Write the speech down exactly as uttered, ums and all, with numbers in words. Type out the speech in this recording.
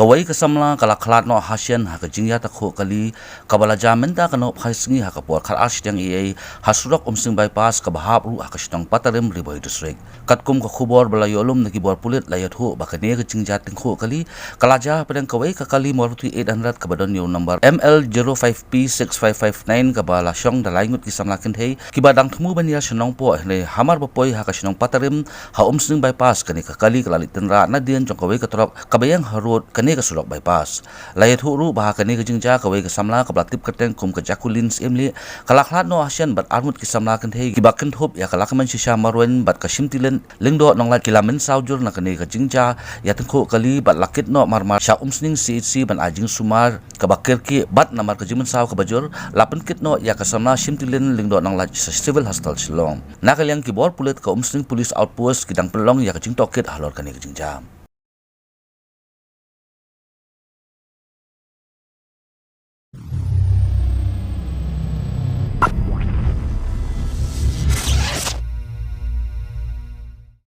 Kawei ka samla ka la khlad noh hashian ha ka jingïatyngkhuh kali kaba la jia mynta ka nohphaisngi ha ka por khatar shiteng eiei ha surok Umsning Bypass kaba hap ruh ha ka shnong Patarim, Ri Bhoi District. Katkum ka khubor ba la ïoh lum na ki bor pulit, la ïathuh ba kane ka jingjia tyngkhuh kali ka la jia hapdeng kawei ka kali Maruti eight hundred kaba don ïa u number M L zero five P six five five nine, kaba la shong da lai ngut ki samla kynthei kiba dang thmu ban ïaid sha Nongpoh, hynrei hamar ba poi ha ka shnong Patarim ha Umsning Bypass, kane ka kali ka la leit tynrah nadien jong kawei ka trok kaba ïeng harud kane ka surok bypass. La ïathuh ruh ba ha kane ka jingjia kawei ka samla kaba la tip kyrteng kum ka Jacqueline Syiemlieh ka la khlad noh hashian bad arngut ki samla kynthei kiba kynthup ïa ka Lahkmen Shisha Marwein bad ka Shimtilen Lyngdoh Nonglait ki la mynsaw jur na kane ka jingjia ïatyngkhuh kali bad la kit noh marmar sha Umsning C H C ban ai jingsumar kaba kyrkieh, bad namar ka jingmynsaw kaba jur, la pynkit noh ïa ka samla Shimtilen Lyngdoh Nonglait sha Civil Hospital Shillong. Na ka liang ki bor pulit ka Umsning Police Outpost ki dang pynlong ïa ka jingtohkit halor kane ka jingjia.